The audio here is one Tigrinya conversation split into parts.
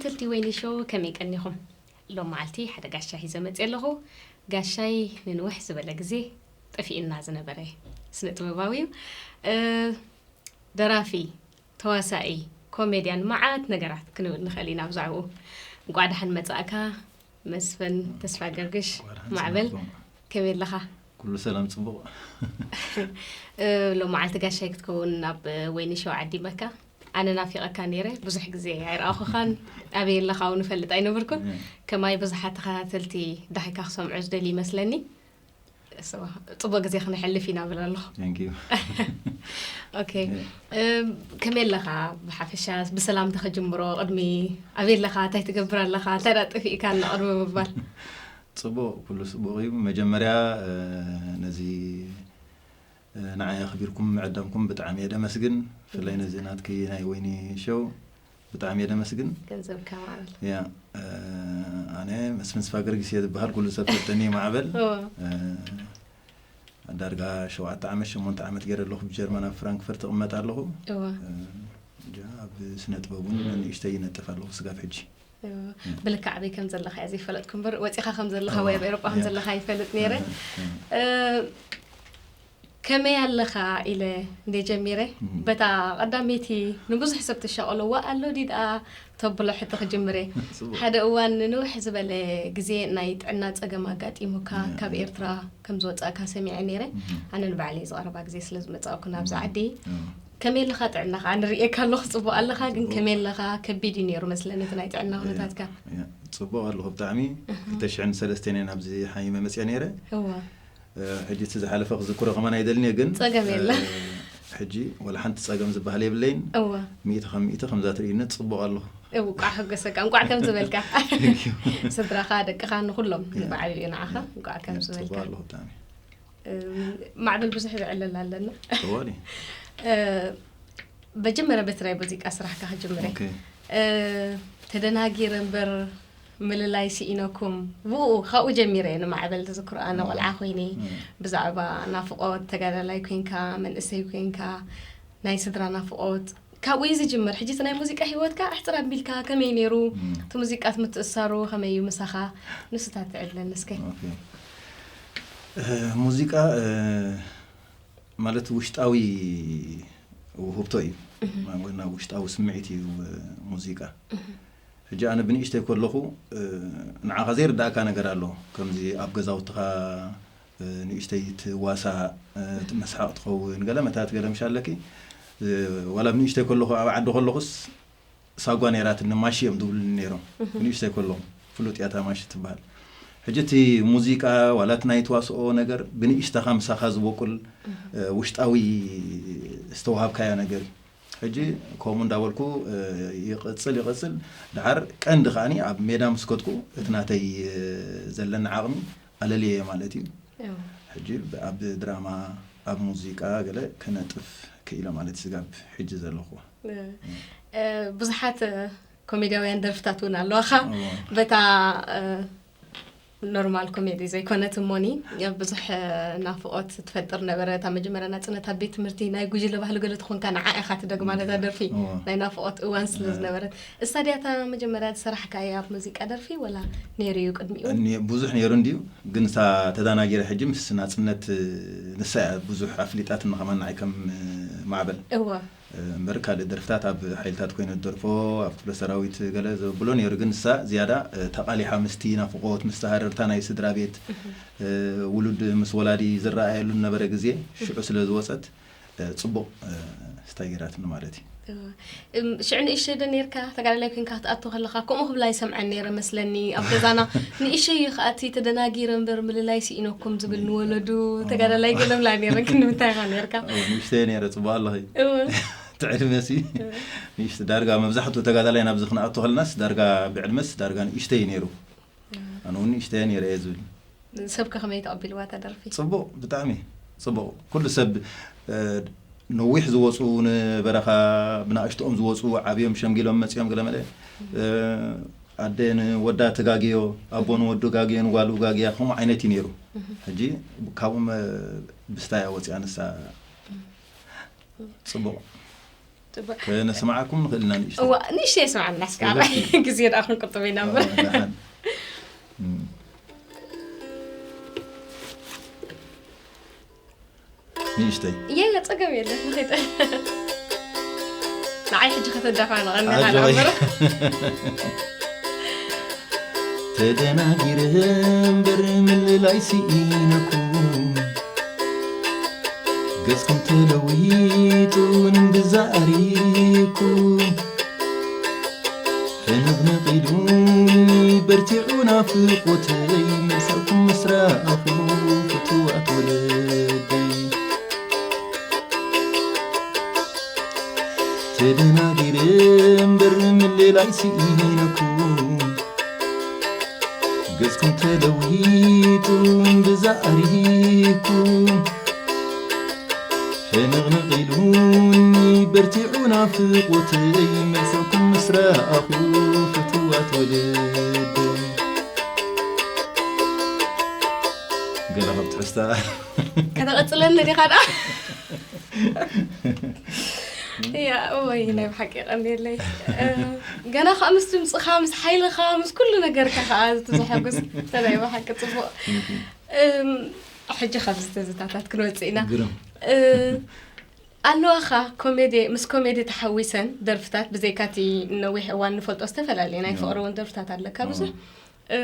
ተኸታተልቲ ወይኒ ሾው ከመይ ቀኒኹም? ሎም መዓልቲ ሓደ ጋሻ ሒዘ መፅእ ኣለኹ። ጋሻይ ንንውሕ ዝበለ ግዜ ጠፊእና ዝነበረ ስነ ጥበባዊ እዩ። እ፣ ደራፊ፣ ተዋሳኢ፣ ኮሜድያን፣ መዓት ነገራት ክንብል ንኽእል ኢና ብዛዕባኡ። እንቋዕ ደሓን መጻእካ መስፍን ተስፋ ገርግሽ። ማዕበል፣ ከመይ ኣለኻ? ኩሉ ሰላም፣ ጽቡቕ። እ፣ ሎም መዓልቲ ጋሻይ ክትከውን ናብ ወይኒ ሾው ዓዲመካ። ኣነ ናፊቐካ ነይረ፣ ብዙሕ ግዜ ኣይረኣኹኻን። ኣበይ ኣለኻ እውን እፈልጥ ኣይነበርኩን። ከማይ ብዙሓት ተኸታተልቲ ዳሂካ ክሰምዑ ዝደልዩ ይመስለኒ። ጽቡቕ ግዜ ክነሕልፍ ኢና ብል ኣለኹ። ኦኬ። ከመይ ኣለኻ? ብሓፈሻ ብሰላምታ ክጅምሮ፣ ቅድሚ ኣበይ ኣለኻ፣ እንታይ ትገብር ኣለኻ፣ እንታይ ደኣ ጠፊእካ፣ ቅድሚ ምባል። ጽቡቕ፣ ኩሉ ጽቡቕ እዩ። መጀመርያ ነዚ ንዓይ ኣኽቢርኩም ምዕዳምኩም ብጣዕሚ እየ ደመስግን። ብፍላይ ነዚ ናትኪ ናይ ወይኒ ሾው ብጣዕሚ እየ ደመስግን። ገንዘብካ ማዕበል። ያ፣ ኣነ መስፍን ስፋ ገርጊስ እየ ዝበሃል፣ ኩሉ ሰብ ፈልጠኒ እዩ ማዕበል። ዳርጋ ሸውዓተ ዓመት ሸሞንተ ዓመት ገይረ ኣለኹ ብጀርመን ኣብ ፍራንክፈርት እቕመጥ ኣለኹ። እዋ። እጃ ኣብ ስነ ጥበብ እውን ንእሽተይ ይነጥፍ ኣለኹ ስጋብ ሕጂ። እዋ። ብልክዕ ኣበይ ከም ዘለኻ እየ ዘይፈለጥኩ እምበር ወፂኻ ከም ዘለኻ ወይ ኣብ ኤሮጳ ከም ዘለኻ ይፈልጥ ነይረ። ከመይ ኣለኻ ኢለ እንደ ጀሚረ፣ በታ ቀዳመይቲ ንብዙሕ ሰብ ተሻቐሎ፣ "ዋ ኣሎ ድዩ ደኣ?" ተብሎ ሕቶ ክጅምር እየ። ሓደ እዋን ንንውሕ ዝበለ ግዜ ናይ ጥዕና ጸገም ኣጋጢሙካ ካብ ኤርትራ ከም ዝወጻእካ ሰሚዐ ነይረ። ኣነ ንባዕለይ ዝቐረባ ግዜ ስለ ዝመጻእኩ ናብዛ ዓዲ። ከመይ ኣለኻ ጥዕናኻ? ኣነ ርእየካ ኣለኹ ጽቡቕ ኣለኻ፣ ግን ከመይ ኣለኻ? ከቢድ እዩ ነይሩ መስለኒ እቲ ናይ ጥዕና ኩነታትካ። ጽቡቕ ኣለኹ ብጣዕሚ። ክልተ ሽሕን ሰለስተን እየ ናብዚ ሓሚመ መጽየ ነይረ። እዋ። ሕጂ እቲ ዝሓለፈ ክዝክሮ ከማን ኣይደልን እየ፣ ግን ጸገም የለን። ሕጂ ወላ ሓንቲ ጸገም ዝበሃል የብለይን። እዋ። ሚእቲ ካብ ሚእቲ ከምዛ ትርእይኒ ጽቡቕ ኣለኹ። እው፣ እንቋዕ ሕጎሰካ፣ እንቋዕ ከም ዝበልካ። ስድራኻ፣ ደቅኻ፣ ንኹሎም ንባዕሉ እዩ ንዓኻ፣ እንቋዕ ከም ዝበልካ። ጽቡቕ ኣለኹ ብጣዕሚ። ማዕበል ብዙሕ ዝዕለል ኣለና። እዋ ድዩ? መጀመርያ በቲ ናይ ሙዚቃ ስራሕካ ክጅምር እየ። ኦኬ። ተደናጊረ እምበር ምልላይ ስኢነኩም። ብኡ፣ ካብኡ ጀሚረ እየ ንማዕበል ዝዝክሮ። ኣነ ቆልዓ ኮይነ ብዛዕባ ናፍቖት፣ ተጋዳላይ ኮይንካ፣ መንእሰይ ኮይንካ፣ ናይ ስድራ ናፍቖት፣ ካብኡ እዩ ዝጅምር። ሕጂ እቲ ናይ ሙዚቃ ህይወትካ ኣሕጽር ኣቢልካ ከመይ ነይሩ? እቲ ሙዚቃ እቲ ምትእስሳሩ ከመይ እዩ ምሳኻ? ንስታት ትዕድለኒ እስከ። ኦኬ። ሙዚቃ ማለት ውሽጣዊ ውህብቶ እዩ። ወና ውሽጣዊ ስምዒት እዩ ሙዚቃ። ሕጂ ኣነ ብንእሽተይ ከለኹ ንዓኻ ዘይርዳእካ ነገር ኣሎ። ከምዚ ኣብ ገዛውትኻ ንእሽተይ ትዋሳእ፣ መስሓቕ ትኸውን፣ ገለ መታት ገለ ምሽ ኣለኪ። ዋላ ብንእሽተይ ከለኹ ኣብ ዓዲ ከለኹስ ሳጓ ነይራትኒ፣ ማሺ እዮም ዝብሉኒ ነይሮም። ንእሽተይ ከለኹ ፍሉጥ እያ እታ ማሺ ትበሃል። ሕጂ እቲ ሙዚቃ ዋላ እቲ ናይ ተዋስኦ ነገር ብንእሽተኻ ምሳኻ ዝበቁል ውሽጣዊ ዝተዋሃብካዮ ነገር እዩ። ሕጂ ከምኡ እንዳበልኩ ይቕጽል ይቕጽል። ደሓር ቀንዲ ከዓኒ ኣብ ሜዳ ምስ ከድኩ እቲ ናተይ ዘለኒ ዓቕሚ ኣለልየ ማለት እዩ። ሕጂ ኣብ ድራማ፣ ኣብ ሙዚቃ ገለ ክነጥፍ ክኢለ ማለት እዩ ስጋብ ሕጂ ዘለኹ። ብዙሓት ኮሜድያውያን ደርፍታት እውን ኣለዋኻ። በታ ኖርማል ኮሜዲ ዘይኮነት እሞኒ ብዙሕ ናፍቆት ትፈጥር ነበረ። እታ መጀመርያ ናጽነት ኣብ ቤት ትምህርቲ ናይ ጉጅለ ባህሊ ገለ ትኾንካ ንዓ ኢኻ ትደግማ ነታ ደርፊ። ናይ ናፍቆት እዋን ስለ ዝነበረት። እሳ ድያ እታ መጀመርያ ዝሰራሕካያ ኣብ ሙዚቃ ደርፊ ወላ ነይሩ እዩ ቅድሚኡ? ብዙሕ ነይሩ እንድዩ፣ ግን እሳ ተዳናጊረ ሕጂ ምስ ናጽነት ንሳ እያ ብዙሕ ኣፍሊጣትና ከማን ንዓይ ከም ማዕበል። እወ። እምበር ካልእ ደርፍታት ኣብ ሓይልታት ኮይነ ዝደርፎ፣ ኣብ ክፍለ ሰራዊት ገለ ዘብሎ ነይሩ፣ ግን ንሳ ዝያዳ ተቓሊሓ ምስቲ ናፍቖት፣ ምስቲ ሃረርታ ናይ ስድራ ቤት፣ ውሉድ ምስ ወላዲ ዝረኣየሉ ዝነበረ ግዜ ሽዑ ስለ ዝወጸት፣ ጽቡቕ ስታይ ገይራትኒ ማለት እዩ። ሽዑ ንእሽተይ ዶ ነርካ? ተጋዳላይ ኮንካ ክትኣቱ ከለኻ ከምኡ ክብላ ይሰምዐን ነይረ መስለኒ። ኣብ ገዛና ንእሽተይ እዩ ከኣቲ ተደናጊረ እምበር ምልላይ ስኢነኩም ዝብል ንወለዱ ተጋዳላይ ገለ ብላ ነይረን። ክንዲ ምንታይ ኢኻ ነርካ? ንእሽተይ ነይረ፣ ጽቡቕ ኣለኺ። ትዕድመሲ ንእሽቲ ዳርጋ መብዛሕትኡ ተጋዳላይ ናብዚ ክንኣቱ ከለናስ ዳርጋ ብዕድመስ ዳርጋ ንእሽተይ ነይሩ። ኣነ እውን ንእሽተይ ነይረ እየ ዝብል። ሰብ ከ ከመይ ተቐቢልዋ እታ ደርፊ? ጽቡቕ፣ ብጣዕሚ ጽቡቕ። ኩሉ ሰብ፣ እ፣ ነዊሕ ዝወጹ ንበረኻ ብናእሽትኦም ዝወጹ ዓብዮም ሸምጊሎም መጺኦም ገለ መለ፣ እ፣ ኣደ ንወዳ ተጋግዮ፣ ኣቦ ንወዱ ጋግዮ፣ ንጓሉ ጋግያ፣ ከምኡ ዓይነት እዩ ነይሩ። ሕጂ ካብኡ መ-፣ ብስታይ እያ ወፂኣ ንሳ። ጽቡቕ። ጽቡቅ። ከነስምዓኩም ንኽእል ኢና ንእሽተይ። እዋ፣ ንእሽተይ የስምዓና እስከ። እሺ። ግዜ ደኣ ክንቁጥብ ኢና እምበር። ኣዎ፣ ደሓን። እም። ንእሽተይ። የለ፣ ጸገም የለን፣ ንኸይድ። ንዓይ ሕጂ ከተዳፋንቐኒ ኢኻ ኣጆይ። ንኣምር። ተደናጊረ እምበር ምልላይ ስኢነኩም፣ ገጽኩም ተለዊጡ እምብዛ ኣሪኩም። ሕንቕንቕ ኢሉኒ በርቲዑ ናፍቖተይ፣ መልሰኩም ምስ ረኣኹ ፍቱዋት ወለደይ። ተደናጊረ እምበር ምልላይ ስኢነኩም፣ ገጽኩም ተለዊጡ እምብዛ ኣሪኩም። ሕንቕንቕ ኢሉኒ በርቲዑ ናፍቖተይ፣ መልሰኩም ምስ ረኣኹ ፍቱዋት ወለደይ። ገለ ካብ ትሕዝታ ከተቐጽለኒ ዲኻ ደኣ? ያ፣ እወይ፣ ናይ ብሓቂ የቐንየለይ። እ፣ ገና ከኣ ምስ ድምጽኻ፣ ምስ ሓይልኻ፣ ምስ ኩሉ ነገርካ ከኣ እቲ ዘሐጉስ። ናይ ብሓቂ ጽቡቕ። እም፣ ሕጂ ካብዚ ትዝታታት ክንወጽእ ኢና። ግርም። እ፣ ኣለዋኻ ኮሜዲ፣ ምስ ኮሜዲ ተሓዊሰን ደርፍታት፣ ብዘይካቲ ነዊሕ እዋን ንፈልጦ ዝተፈላለየ ናይ እዎ። ፍቕሪ እውን ደርፍታት ኣለካ ብዙሕ። እዎ። እ፣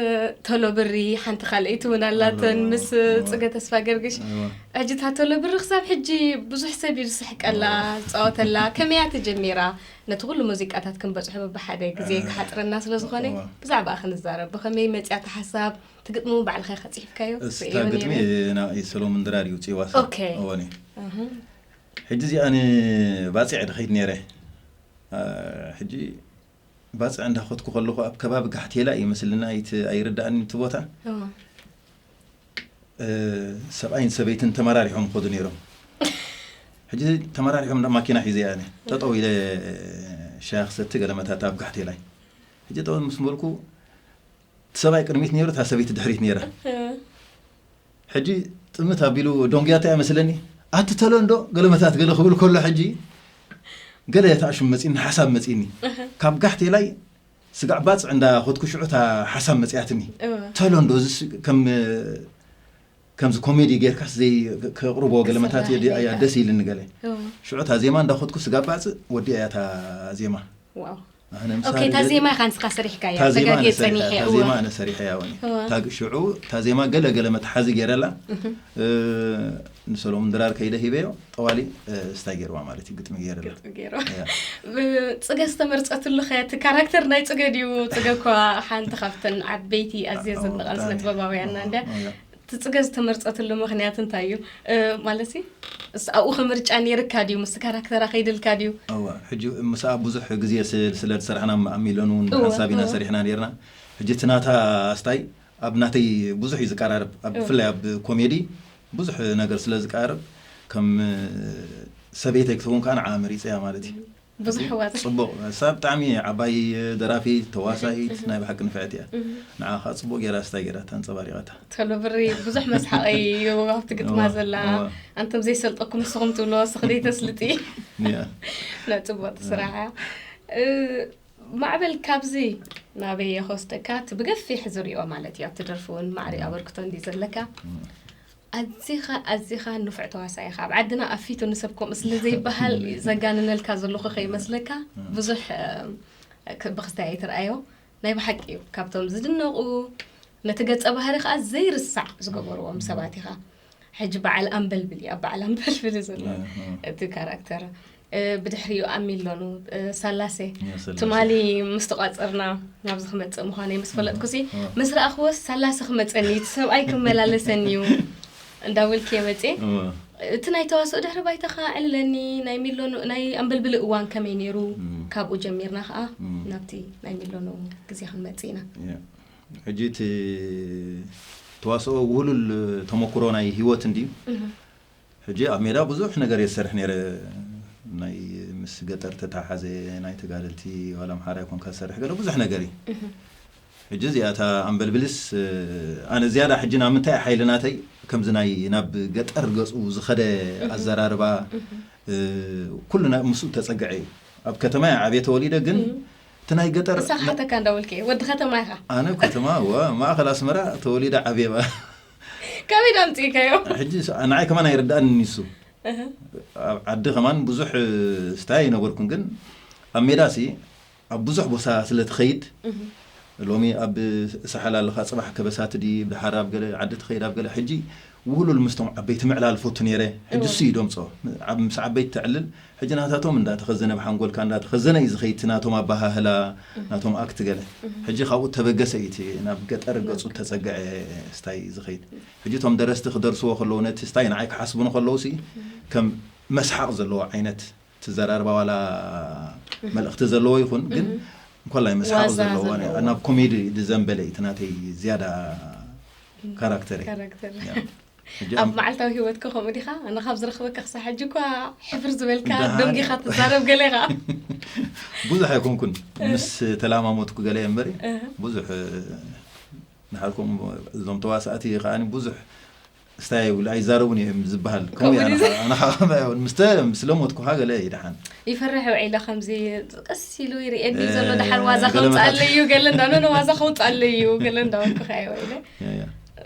ቶሎ ብሪ ሓንቲ ካልኣይቲ እውን ኣላተን ኣለዎ። ምስ እዎ። ጽገ ተስፋ ገርግሽ። እዎ። ሕጂ እታ ቶሎ ብሪ ክሳብ ሕጂ ብዙሕ ሰብ እዩ ዝስሕቀላ፣ እዎ። ዝጻወተላ። ከመይ እያ ተጀሚራ? ነቲ ኩሉ ሙዚቃታት ክንበጽሖ በብሓደ ግዜ እ፣ ክሓጽረና ስለ ዝኾነ እዎ። ብዛዕባኣ ክንዛረብ። ብኸመይ መጽያ እታ ሓሳብ? እቲ ግጥሚ እውን ባዕልኻ ኢኻ ጽሒፍካዮ? እስታ ርእዮ ግጥሚ ነይረ። ና-፣ ሰሎሙን ድራር እዩ ጽዋ ኦኬ። እወኒ። እህ። ሕጂ እዚኣ ንባጽዕ ድኸይድ ነይረ። አ፣ ሕጂ ባጽዕ እንዳኸድኩ ከለኹ ኣብ ከባቢ ጋሕቴላ እዩ መስልና፣ ኣይት-፣ ኣይርዳእኒ እቲ ቦታ። እዎ። እ፣ ሰብኣይን ሰበይትን ተመራሪሖም ይኸዱ ነይሮም። ሕጂ ተመራሪሖም እንዳ ማኪና ሒዘ እየ ኣነ። ጠጠው ኢለ ሻሂ ክሰቲ ገለ መታት ኣብ ጋሕቴላይ። ሕጂ ጠጠው ምስ በልኩ እቲ ሰብኣይ ቅድሚት ነይሩ፣ እታ ሰበይቲ ድሕሪት ነይራ። ሕጂ ጥምት ኣቢሉ ዶንግያታ እያ መስለኒ። ኣቲ ተለንዶ ገለ መታት ገለ ክብል ከሎ ሕጂ ገለ እታ ሽም መጺኒ፣ ሓሳብ መጺኒ። ካብ ጋሕቴላይ ስጋዕ ባጽዕ እንዳ ኸድኩ ሽዑ እታ ሓሳብ መጺኣትኒ። እወ። ተለንዶ እዚስ ከም፣ ከምዚ ኮሜዲ ጌርካስ ዘይ-፣ ከቕርቦ ገለ መታት ተሰራሒ እየ፣ እያ ጌርካ። ደስ ኢልኒ ገለ። እወ። ሽዑ እታ ዜማ እንዳ ኸድኩ ስጋዕ ባጽዕ ወዲኣ እያ እታ ዜማ። ዋው። ኣነ ምሳሌ ኦኬ፣ እታ ገ-፣ ዜማ ኢኻ ንስኻ ሰሪሕካያ፣ እታ ዜማ ኣነ ተጋጊጸኒ ሰሪሐ፣ ኢኻ። እታ እወ። ዜማ ኣነ ሰሪሐያ ወኒ። እወ። እታ ግ-፣ ሽዑ እታ ዜማ ገለ ገለ መትሓዚ ገይረላ። እህ። እ፣ ንሰሎሙን ድራር ከይደ ሂበዮ፣ ጠዋሊ፣ እ፣ ስታይ ገይርዋ ማለት እዩ፣ ግጥሚ ገይረላ። ግጥሚ ገይሩ። እያ። ብ-፣ ጽገ ዝተመርጸትሉ ኸ እቲ ካራክተር ናይ ጽገ ድዩ? ጽገ እኳ ሓንቲ ካብተን ዓበይቲ ኣዝየ ኣዎ፣ ዘድንቓን ብጣዕሚ። ስነጥበባውያንና ኣዎ፣ እንድያ። እያ። እቲ ጽገ ዝተመርጸትሉ ምኽንያት እንታይ እዩ? እ፣ ማለት ሲ፣ እስ-፣ ኣብኡ ኸ ምርጫ ነይርካ ድዩ? ምስ ካራክተራ ከይድልካ ድዩ? እዋ፣ ሕጂ ምስኣ ብዙሕ ግዜ ስ-፣ ስለ ዝሰራሕና ኣብ ሚሎን እውን እወ፣ ሓንሳብ ኢና እወ። ሰሪሕና ነይርና። ሕጂ እቲ ናታ ስታይ ኣብ ናተይ ብዙሕ እዩ ዝቀራረብ። ኣብ፣ እወ። ብፍላይ ኣብ ኮሜዲ ብዙሕ ነገር ስለ ዝቀራረብ ከም ሰበይተይ ክትኸውን ከዓ ንዓ መሪጸያ ማለት እዩ። ብዙሕ ዋዛ። ጽቡቕ። እሳ ብጣዕሚ ዓባይ ደራፊት፣ ተዋሳኢት፣ እህ። ናይ ብሓቂ ንፍዕቲ እያ። እህ። ንዓ ከዓ ጽቡቕ ገይራ ስታይ ገይራ ተንጸባሪቓታ። ቶሎ ብሪ ብዙሕ መስሓቐይ እዩ ኣብቲ ግጥማ እዋ፣ ዘላ። እዋ። ኣንቶም ዘይሰልጠኩም ንስኹም ትብልዎ፣ እስኺ ዘይተስልጢ። እያ። ናይ ጽቡቕ ስራሕ እያ። እ፣ ማዕበል ካብዚ ናበይ እየ ክወስደካ? እቲ ብገፊሕ ዝሪኦ ማለት እዩ። ኣብቲ ደርፊ እውን ማዕሪ ኣበርክቶ እንዲ ዘለካ። እም። ኣዚኻ፣ ኣዚኻ ንፉዕ ተዋሳኢ ኢኻ። ኣብ ዓድና ኣብ ፊቱ ንሰብ ከምኡ ስለ ዘይበሃል ዘጋንነልካ ዘለኹ ከይመስለካ። እም። ብዙሕ፣ እ፣ ክ-፣ ብኽስታይ ኣይትርኣዮ። ናይ ብሓቂ እዩ። ካብቶም ዝድነቑ፣ ነቲ ገጸ ባህሪ ከኣ ዘይርሳዕ ዝገበርዎም ሰባት ኢኻ። ሕጂ በዓል ኣምበልብል እዩ፣ ኣብ በዓል ኣምበልብል እዩ ዘሎ እህ፣ እህ። እቲ ካራክተር። እ፣ ብድሕሪኡ ኣሚሎኑ፣ እ፣ ሳላሴ። እያ፣ ሳላሴ። ትማሊ ምስ ተቋጸርና ናብዚ ክመጽእ ምዃነይ ምስ ፈለጥኩሲ፣ እህ፣ እህ። ምስ ረኣኽዎስ ሳላሴ ክመጸኒ እዩ፣ እቲ ሰብኣይ ክመላለሰኒ እዩ እንዳበልኩ እየ መጽየ። እህ። እቲ ናይ ተዋስኦ ድሕሪ ባይታኻ ዕልለኒ፣ ናይ ሚሎኑ፣ ናይ ኣምበልብል እዋን ከመይ ነይሩ? እም። ካብኡ ጀሚርና ኸኣ እም። ናብቲ ናይ ሚሎኑ ግዜ ክንመጽእ ኢና። እያ። ሕጂ እቲ ተዋስኦ ውህሉል ተመኩሮ ናይ ህይወት እንድዩ። እህ። ሕጂ ኣብ ሜዳ ብዙሕ ነገር እየ ዝሰርሕ ነይረ። ናይ ምስ ገጠር ተተሓሓዘ ናይ ተጋደልቲ ዋላ ኣምሓራ ይኮንካ ዝሰርሕ ገለ ብዙሕ ነገር እዩ። እህ። ሕጂ እዚኣ እታ ኣምበልብልስ፣ ኣነ ዝያዳ ሕጂ ናብ ምንታይ ሓይሊ ናተይ ከምዚ ናይ ናብ ገጠር ገጹ ዝኸደ እህ። ኣዘራርባ እህ። እ፣ ኩሉ ናይ ምስኡ ተጸግዐ እዩ። ኣብ ከተማ እየ ዓብየ ተወሊደ፣ ግን እቲ ናይ ገጠር ንሳ ክሓተካ እንዳበልከ እየ፣ ወዲ ከተማ ኢኻ። ኣነ ከተማ ወ ማእኸል ኣስመራ ተወሊደ ዓብየ ባ ካበይ ዳምፅእካዮ? ሕጂ ንዓይ ከማን ኣይርዳእን። ንሱ ኣብ ዓዲ ከማን ብዙሕ ስታይ ኣይነበርኩን፣ ግን ኣብ ሜዳሲ ኣብ ብዙሕ ቦታ ስለ ትኸይድ፣ ሎሚ ኣብ ሳሕል ኣለኻ፣ ጽባሕ ከበሳት ድይብ፣ ድሓር ኣብ ገለ ዓዲ ትኸይድ፣ ኣብ ገለ። ሕጂ ውህሉል ምስቶም ዓበይቲ ምዕላል ፈቱ ነይረ። ሕጂ እሱ እዩ ደምጾ። ምስ ዓበይቲ ተዕልል፣ ሕጂ ናታቶም እንዳተኸዘነ፣ ብሓንጎልካ እንዳተኸዘነ እዩ ዝኸይድ፣ ናቶም ኣባሃህላ፣ ናቶም ኣክት ገለ። ሕጂ ካብኡ ተበገሰ እዩ እቲ ናብ ገጠር ገጹ ተጸግዐ ስታይ ዝኸይድ። ሕጂ እቶም ደረስቲ ክደርስዎ ከለዉ፣ ነቲ ስታይ ንዓይ ክሓስቡ ንከለዉ ሲ ከም መስሓቕ ዘለዎ ዓይነት ትዘራርባ ዋላ መልእኽቲ ዘለዎ ይኹን፣ ግን እንኳላይ መስሓቕ ዘለዎ፣ ናብ ኮሜዲ ዝዘንበለ እዩ እቲ ናተይ ዝያዳ ካራክተር። ኣብ መዓልታዊ ህይወትካ ከምኡ ዲኻ? ኣነ ካብ ዝረኽበካ ክሳብ ሕጂ እኳ ሕፍር ዝበልካ፣ ደንጊኻ ትዛረብ ገለ ኢኻ። ብዙሕ ኣይኮንኩን፣ ምስ ተላማመጥኩ ገለ እምበሪ ብዙሕ ንሓልኩም እዞም ተዋሳእቲ ከዓኒ ብዙሕ ስታይ ይብሉ ኣይዛረቡን እዮም ዝበሃል። ከምኡ እያ። ኣነ ከዓ ምስ ስለሞትኩ ገለ ይደሓን ይፈርሕ ውዒለ ከምዚ ቀስ ኢሉ ይርእየኒ ዘሎ፣ ደሓር ዋዛ ከውፅኣለይ እዩ ገለ እንዳ ኖኖ ዋዛ ከውፅኣለይ እዩ ገለ እንዳበልኩ ከ ውዒለ።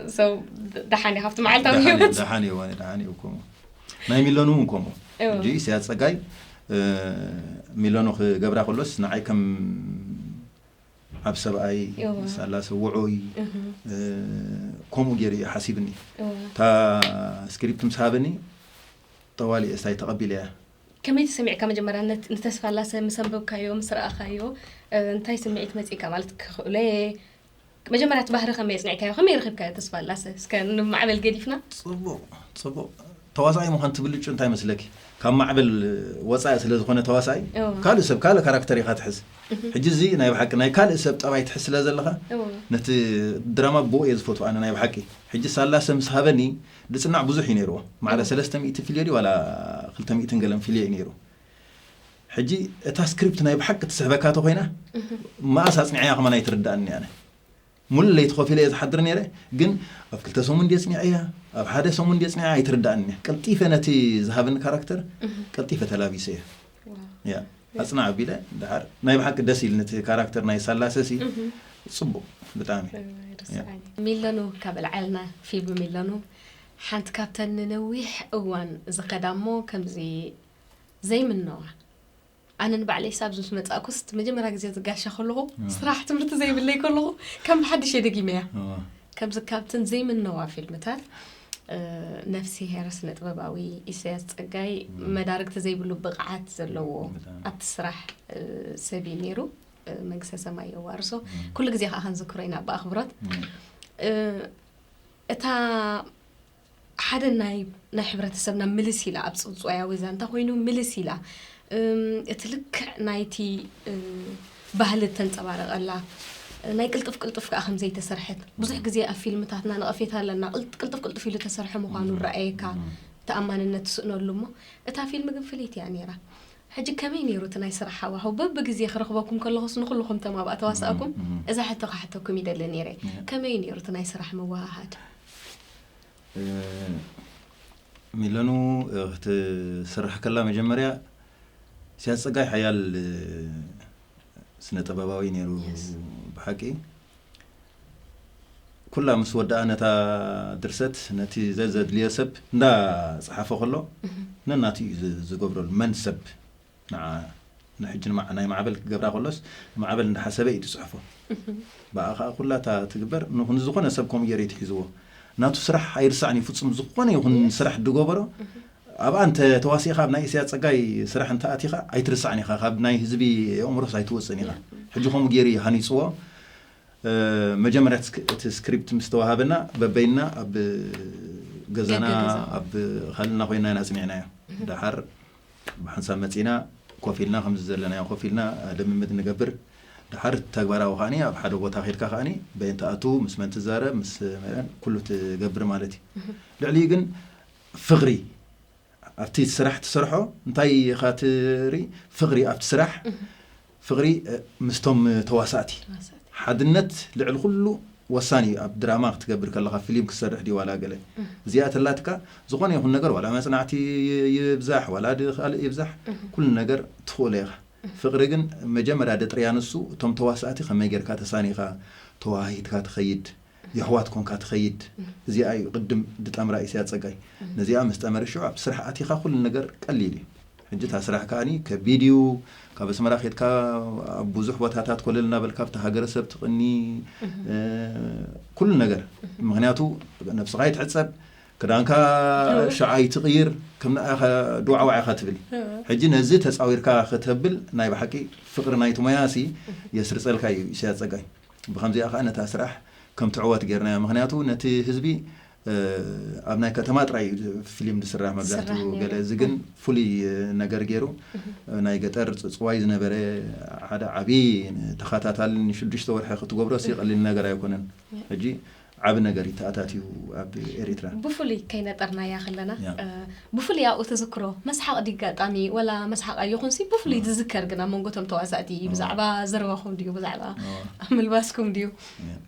ደሓን እዩ ካብቲ መዓልታዊ ህይወት። ደሓን እዩ ዋኒ ደሓን እዩ። ከምኡ ናይ ሚለኑ እውን ከምኡ። ሕጂ ስያ ፀጋይ ሚለኑ ክገብራ ከሎስ ንዓይ ከም ዓብ ሰብኣይ፣ ሳላሰ ውዑይ፣ ከምኡ ገይሩ እዩ ሓሲብኒ። እታ ስክሪፕት ምስ ሃበኒ ጠዋሊ እየ ስታይ ተቐቢለ እያ። ከመይ ተሰሚዕካ መጀመርያ ንተስፋላሰ ምስ ኣንበብካዮ ምስ ረኣኻዮ? እንታይ ስምዒት መፂእካ? ማለት ክኽእሎ እየ መጀመርያ እቲ ባህሪ ከመይ ኣፅኒዕካዮ? ከመይ ረኺብካዮ ተስፋላሰ? እስከ ንማዕበል ገዲፍና። ፅቡቕ ፅቡቕ ተዋሳኣይ ምዃን እቲ ብልጩ እንታይ መስለኪ? ካብ ማዕበል ወፃኢ ስለ ዝኾነ ተዋሳኣይ ካልእ ሰብ ካልእ ካራክተር ኢኻ ትሕዝ። ሕጂ እዚ ናይ ብሓቂ ናይ ካልእ ሰብ ጠባይ ትሕዝ ስለ ዘለኻ ነቲ ድራማ ብኡ እየ ዝፈትዎ ኣነ ናይ ብሓቂ። ሕጂ ሳላሰ ምስ ሃበኒ ድፅናዕ ብዙሕ እዩ ነይርዎ። ማዕረ ሰለስተ ሚእቲ ፊልዮ ድዩ ዋላ ክልተ ሚእትን ገለን ፊልዮ እዩ ነይሩ። ሕጂ እታ ስክሪፕት ናይ ብሓቂ ትስሕበካ ተኾይና መኣስ ኣፅኒዐያ ከማን ኣይትርዳእኒ ኣነ። ሙሉ ለይቲ ኮፍ ኢለ እየ ዝሓድር ነይረ። ግን ኣብ ክልተ ሰሙን ድየ ጽኒዐያ፣ ኣብ ሓደ ሰሙን ድየ ጽኒዐያ ኣይትርዳእን እያ። ቀልጢፈ ነቲ ዝሃበኒ ካራክተር ቀልጢፈ ተላቢሰ እየ። ያ ኣጽናዕ ኣቢለ ድሓር ናይ ብሓቂ ደስ ኢልኒ እቲ ካራክተር ናይ ሳላሰሲ ጽቡቕ ብጣዕሚ። ሚለኑ ካብ ልዓልና ፊልም ሚለኑ ሓንቲ ካብተን ንነዊሕ እዋን ዝኸዳ እሞ ከምዚ ዘይምነዋ ኣነ ንባዕለይ ሳብ ምስ መጻእኩስ መጀመርያ ግዜ ዝጋሻ ከለኹ ስራሕ ትምህርቲ ዘይብለይ ከለኹ ከም ብሓድሽ እየ ደጊመያ። ከምዚ ካብተን ዘይምነዋ ፊልምታት ነፍስሄር ስነ ጥበባዊ ኢሳያስ ጸጋይ መዳርግቲ ዘይብሉ ብቕዓት ዘለዎ ኣብቲ ስራሕ ሰብ እዩ ነይሩ። መንግስተ ሰማይ የዋርሶ። ኩሉ ግዜ ከዓ ክንዝክሮ ኢና ብኣኽብሮት። እታ ሓደ ናይ ናይ ሕብረተሰብና ምልስ ኢላ ኣብ ጽውጽዋያዊ ዛንታ ኮይኑ ምልስ ኢላ እቲ ልክዕ ናይቲ ባህሊ ተንጸባረቐላ ናይ ቅልጥፍ ቅልጥፍ ከዓ ከም ዘይተሰርሐት ብዙሕ ግዜ ኣብ ፊልምታትና ነቐፌታ ኣለና። ቅልጥፍ ቅልጥፍ ኢሉ ተሰርሐ ምዃኑ ረኣየካ ተኣማንነት ትስእነሉ እሞ እታ ፊልም ግን ፍልይቲ እያ ነይራ። ሕጂ ከመይ ነይሩ እቲ ናይ ስራሕ ሃዋህው? በብግዜ ክረኽበኩም ከለኹስ ንኹልኹም ተማባእ ተዋሳእኩም እዛ ሕቶ ክሓተኩም ይደሊ ነይረ። ከመይ ነይሩ እቲ ናይ ስራሕ መወሃሃድ? ሚለኑ ክትስራሕ ከላ መጀመርያ ሲያስ ጸጋይ ሓያል ስነ ጥበባዊ ነይሩ ብሓቂ። ኩላ ምስ ወደኣ ነታ ድርሰት ነቲ ዘዘድልዮ ሰብ እንዳ ጸሓፈ ከሎ ነናቱ እዩ ዝገብረሉ። መን ሰብ ንዓ ንሕጂ ናይ ማዕበል ክገብራ ከሎስ ማዕበል እንዳሓሰበ እዩ ትጽሕፎ። ብኣ ከዓ ኩላ እታ ትግበር ንዝኾነ ሰብ ከምኡ ገይሩ እዩ ትሒዝዎ። ናቱ ስራሕ ኣይርሳዕን እዩ ፍጹም። ዝኾነ ይኹን ስራሕ ድገበሮ ኣብኣ እንተ ተዋሲእኻ ኣብ ናይ ኢሳያስ ጸጋይ ስራሕ እንተ ኣቲኻ ኣይትርሳዕን ኢኻ። ካብ ናይ ህዝቢ ኣእምሮስ ኣይትወፅን ኢኻ። ሕጂ ከምኡ ገይሩ እዩ ሃኒፅዎ። መጀመርያ እቲ ስክሪፕት ምስ ተዋሃበና በበይና ኣብ ገዛና ኣብ ካልእና ኮይና ኢና ኣጽኒዕናዮ። ደሓር ብሓንሳብ መጺና ኮፍ ኢልና ከምዚ ዘለናዮ ኮፍ ኢልና ልምምድ ንገብር። ደሓር ተግባራዊ ከዓኒ ኣብ ሓደ ቦታ ከይድካ ከዓኒ በየን ትኣቱ ምስ መን ትዛረብ ምስ መን ኩሉ ትገብር ማለት እዩ። ልዕሊኡ ግን ፍቕሪ ኣብቲ ስራሕ ትሰርሖ እንታይ ኢኻ ትርኢ? ፍቕሪ ኣብቲ ስራሕ ፍቕሪ ምስቶም ተዋሳእቲ ሓድነት ልዕሊ ኩሉ ወሳኒ እዩ። ኣብ ድራማ ክትገብር ከለኻ፣ ፊልም ክትሰርሕ ድዩ ዋላ ገለ፣ እዚኣ ተላትካ፣ ዝኾነ ይኹን ነገር፣ ዋላ መጽናዕቲ ይብዛሕ ዋላ ድ- ካልእ ይብዛሕ፣ ኩሉ ነገር ትኽእሎ ኢኻ። ፍቕሪ ግን መጀመርያ ደጥርያ ንሱ፣ እቶም ተዋሳእቲ ከመይ ጌርካ ተሳኒኻ፣ ተዋሂትካ ትኸይድ፣ የሕዋት ኮንካ ትኸይድ። እዚኣ እዩ ቅድም ድጠምራ ኢሳያስ ጸጋይ። ነዚኣ ምስ ጠመረ ሽዑ ኣብ ስራሕ ኣቲኻ ኩሉ ነገር ቀሊል እዩ። ሕጂ እታ ስራሕ ከኣኒ ከቢድ እዩ። ካብ ኣስመራ ኬድካ ኣብ ብዙሕ ቦታታት ኮለል እናበልካ ኣብቲ ሃገረሰብ ትቕኒ፣ እ፣ ኩሉ ነገር። ምኽንያቱ ነብስኻ ይትሕጸብ፣ ክዳንካ ሸዓ ይትቕይር፣ ከም ንኣኻ ዱዓዋ ኢኻ ትብል። ሕጂ ነዚ ተጻዊርካ ከተብል ናይ ብሓቂ ፍቕሪ ናይቲ ሞያሲ የስርጸልካ እዩ ኢሳያስ ጸጋይ። ብኸምዚኣ ከኣ ነታ ስራሕ ከም ትዕወት ጌርናያ። ምኽንያቱ ነቲ ህዝቢ፣ እ፣ ኣብ ናይ ከተማ ጥራይ እዩ ፊልም ዝስራሕ መብዛሕትኡ ዝስራሕ ነይሩ። ገለ፣ እዚ ግን ፍሉይ ነገር ገይሩ፣ ናይ ገጠር ጽ-፣ ጽዋይ ዝነበረ ሓደ ዓቢ ተኸታታሊ ንሽዱሽተ ወርሒ ክትገብሮ ሲ ቀሊል ነገር ኣይኮነን። ሕጂ ዓቢ ነገር እዩ ተኣታትዩ ኣብ ኤሪትራ። ብፍሉይ ከይነጠርናያ ከለና፣ ያ። እ፣ ብፍሉይ ኣብኡ ትዝክሮ መስሓቕ ድዩ ኣጋጣሚ ወላ መስሓቕ ኣይኹንሲ ብፍሉይ ዝዝከር ግን ኣብ መንጎ እቶም ተዋሳእቲ ብዛዕባ ዘረባኹም ድዩ ብዛዕባ ምልባስኩም ድዩ? ያ።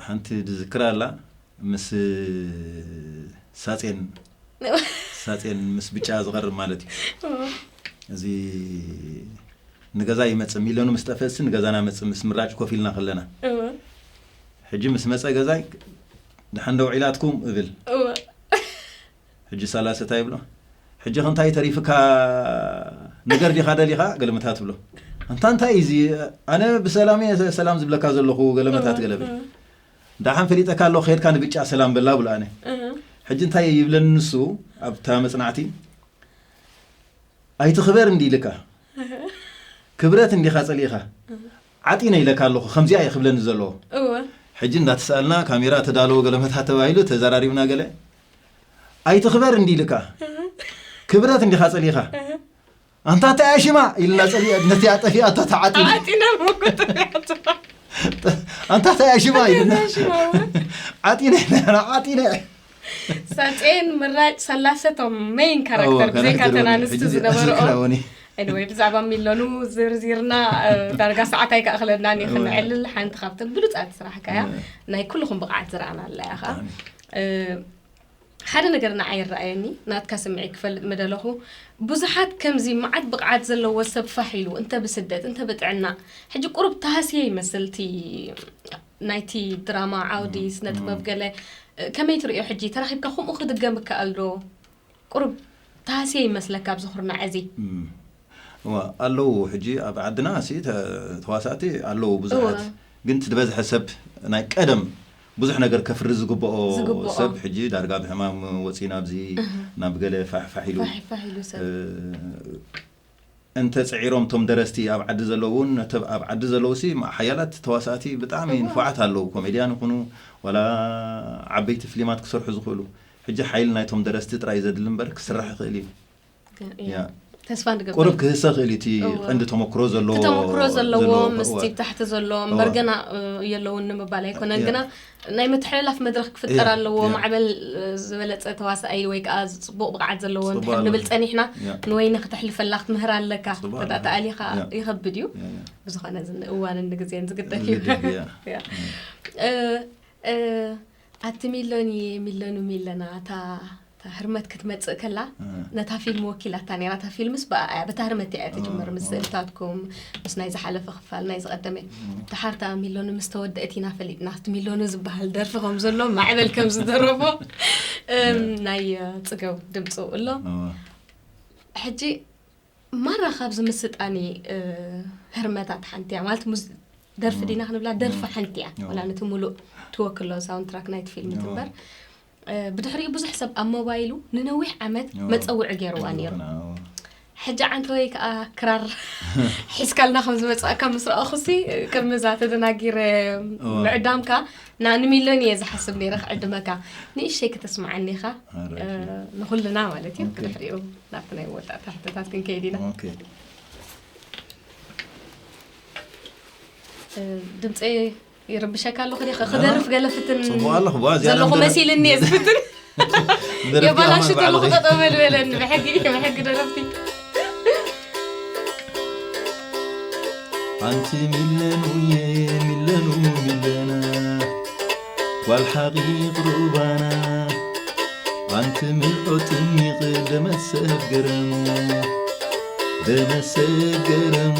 ሓንቲ ዝዝክር ኣላ፣ ምስ ሳጼን፣ ሳጼን ምስ ብጫ ዝቐርብ ማለት እዩ። እዚ ንገዛ ይመጽእ፣ ሚልዮኑ ምስ ጠፍእሲ ንገዛና መጽእ፣ ምስ ምራጭ ኮፍ ኢልና ከለና። ሕጂ ምስ መጸ ገዛይ፣ "ደሓን ደው ኢላትኩም?" እብል። ሕጂ ሳላሰ እንታይ ይብሎ? "ሕጂ ከ እንታይ ተሪፍካ፣ ነገር ዲኻ ደሊኻ?" ገለመታት ትብሎ። "ኣንታ እንታይ እዩ እዚ? ኣነ ብሰላም እየ ሰላም ዝብለካ ዘለኹ፣ ገለመታት ገለብል። ደሓን ፈሊጠካ ኣለኹ፣ ከድካ ንብጫ ሰላም በላ" ብሎ ኣነ። ሕጂ እንታይ ይብለኒ ንሱ ኣብታ መጽናዕቲ? "ኣይትኽበር እንዲ ኢልካ፣ ክብረት እንዲኻ ጸሊእኻ፣ ዓጢነ ኢለካ ኣለኹ፣ ከምዚኣ እየ ክብለኒ ዘለዎ።" እወ። ሕጂ እንዳተሳእልና፣ ካሜራ ተዳለወ፣ ገለመታት ተባሂሉ፣ ተዘራሪብና ገለ። "ኣይትኽበር እንዲ ኢልካ፣ ክብረት እንዲኻ ጸሊእኻ፣ ኣንታ እንታይ ሽማ?" ኢልና ጸሊኣ፣ ነቲ ኣጠፊኣ፣ ኣታ ተዓጢነ። ዓጢነ መጎተሪያቶ። "ኣንታ እንታይ ሽማ?" ኢልና። እንታይ ሽማ እወ? "ዓጢነ፣ ዓጢነ." ሳጼን ምራጭ ሰላሰቶም ሜን ካራክተር፣ እወ፣ ብዘይካ ካራክተር ተን ኣንስቲ ሕጂ ዝነበርኦ። ኣዝክራ ወኒ። Anyway፣ ብዛዕባ ሚሎኑ ዝርዚርና፣ እ፣ ዳርጋ ሰዓት ኣይከኣኽለናን እዩ። እወ። ክነዕልል ሓንቲ ካብተን ብሉጻት ስራሕካ እያ። እወ። ናይ ኩልኹም ብቕዓት ዝረኣናላ እያ ኸኣ። ብጣዕሚ። እ፣ ሓደ ነገር ንዓይ ይረኣየኒ፣ ናትካ ስምዒት ክፈልጥ ምደለኹ። ብዙሓት ከምዚ መዓት ብቕዓት ዘለዎ ሰብ ፋሕ ኢሉ፣ እንተ ብስደት፣ እንተ ብጥዕና፣ ሕጂ ቁሩብ ተሃስየ ይመስል እቲ ናይቲ ድራማ ዓውዲ፣ እም፣ ስነ ጥበብ እም። ገለ፣ እ፣ ከመይ ትርእዮ ሕጂ? ተራኺብካ ከምኡ ክድገም ይከኣል ዶ? ቁሩብ ተሃስየ ይመስለካ ኣብዚ ኩርናዕ እዚ? እም። እዋ፣ ኣለዉ ሕጂ ኣብ ዓድና ሲ ተ-፣ ተዋሳእቲ ኣለዉ ብዙሓት። እወ። ግን እቲ ዝበዝሐ ሰብ ናይ ቀደም ብዙሕ ነገር ከፍሪ ዝግብኦ ዝግብኦ። ሰብ ሕጂ ዳርጋ ብሕማም ወጺኡ ናብዚ እህ። ናብ ገለ ፋሕ ፋሕ ኢሉ። ፋሕ ፋሕ ኢሉ ሰብ። እ፣ እንተ ጽዒሮም እቶም ደረስቲ ኣብ ዓዲ ዘለዉ እውን፣ ነተ-፣ ኣብ ዓዲ ዘለዉ ሲ ማ-፣ ሓያላት ተዋሳእቲ ብጣዕሚ እዋ። ንፉዓት ኣለዉ። ኮሜድያን ይኹኑ፣ ዋላ ዓበይቲ ፍሊማት ክሰርሑ ዝኽእሉ። ሕጂ ሓይሊ ናይቶም ደረስቲ ጥራይ ዘድሊ እምበር ክስራሕ ይኽእል እዩ። ገ-፣ ያ። ያ። ተስፋ ንገብር። ቁሩብ ክህሰ ክእል እዩ እቲ እዋ። ቀንዲ ተመክሮ ዘለዎ እቲ ተመክሮ ዘለዎ፣ ዘለዎ፣ ምስቲ እዋ። ታሕቲ ዘሎ፣ እዋ። እምበር ገና፣ እ፣ የለውን ንምባል ኣይኮነን። ያ። ግና ናይ ምትሕልላፍ መድረኽ ክፍጠር ያ፣ ኣለዎ። ያ። ማዕበል፣ እ፣ ዝበለጸ ተዋሳኣይ ወይ ከኣ ጽቡቕ ብቕዓት ዘለዎ ጽቡቕ እንድሕር ኣሎ። ንብል ጸኒሕና፣ ያ። ንወይኒ ክተሕልፈላ ክትምህር ኣለካ። ጽቡቕ ኣሎ። ተጣጣኣሊኻ ያ። ይኸብድ እዩ። ያ፣ ያ። ብዝኾነ እዚ ንእዋንን ንግዜን ዝግደፍ እዩ። ዝግደፍ እዩ፣ ያ። ያ። ያ። እ፣ እ፣ ኣቲ ሚሎኒ፣ ሚሎኑ ሚለና፣ እታ፣ እታ ህርመት ክትመጽእ ከላ፣ እ። ነታ ፊልም ወኪላታ ነይራ። እታ ፊልምስ ብኣ እያ፣ በታ ህርመት እያ ትጅምር፣ እ፣ ምስ እ። ስእልታትኩም፣ ምስ ናይ ዝሓለፈ ክፋል፣ ናይ ዝቐደመ። እ። ደሓር እታ ሚሎኑ ምስ ተወደአት ኢና ፈሊጥና፣ እቲ ሚሎኑ ዝበሃል ደርፊ ከም ዘሎ፣ ማዕበል ከም ዝደረፎ፣ እም፣ እ። ናይ፣ እ፣ ጽገው ድምጹ ኣሎ። እ። ሕጂ ማራ ካብ ዝምስጣኒ፣ እ፣ ህርመታት ሓንቲ እያ። ማለት ሙዝ-፣ ደርፊ እ። ዲና ክንብላ፣ ደርፊ እ። ሓንቲ እያ። እ። ዋላ ነቲ ሙሉእ ትወክሎ ሳውንድ ትራክ ናይቲ ፊልም እ። ትንበር። እ፣ ብድሕሪኡ ብዙሕ ሰብ ኣብ ሞባይሉ ንነዊሕ ዓመት እ። መጸውዒ ገይርዋ ነይሩ። እ። ሕጂ ዓንተ ወይ ከኣ ክራር ሒዝካልና ከም ዝመጻእካ ምስ ረኣኹሲ፣ ቅድሚ እዛ ተደናጊረ እ። ምዕዳምካ፣ ና-፣ ንሚሎን እየ ዝሓስብ ነይረ ክዕድመካ። ንእሽተይ ከተስምዓኒ ኢኻ፣ ኣረ፣ እ፣ እሺ። ንኹልና ማለት እዩ። ኦኬ። ብድሕሪኡ ናብቲ ናይ መወዳእታ ሕቶታት ክንከይድ ኢና። ኦኬ። እ፣ ድምፀይ ይርብሸካ ኣለኹ ዲኻ? እ? ክደርፍ ገለ ፍትን ጽቡቕ ኣለኹ፣ ዋ፣ እዚኣ ዘለኹ ለምደ-፣ መሲልኒ እየ ዝፍትን። ምደረፍኪ የባላሽት ኣማን ኣለኹ፣ ባዕልኺ። ጠጠው በል በለኒ፣ ብሕጊ፣ ብሕጊ ደረፍቲ። ኣንቲ ሚለኑየ፣ ሚለኑ ሚለና፣ ጓል ሓቒቕ ሩባና፣ ኣንቲ ምልኦ ጥሚቕ ደመሰብ ገረሙ፣ ደመሰብ ገረሙ፣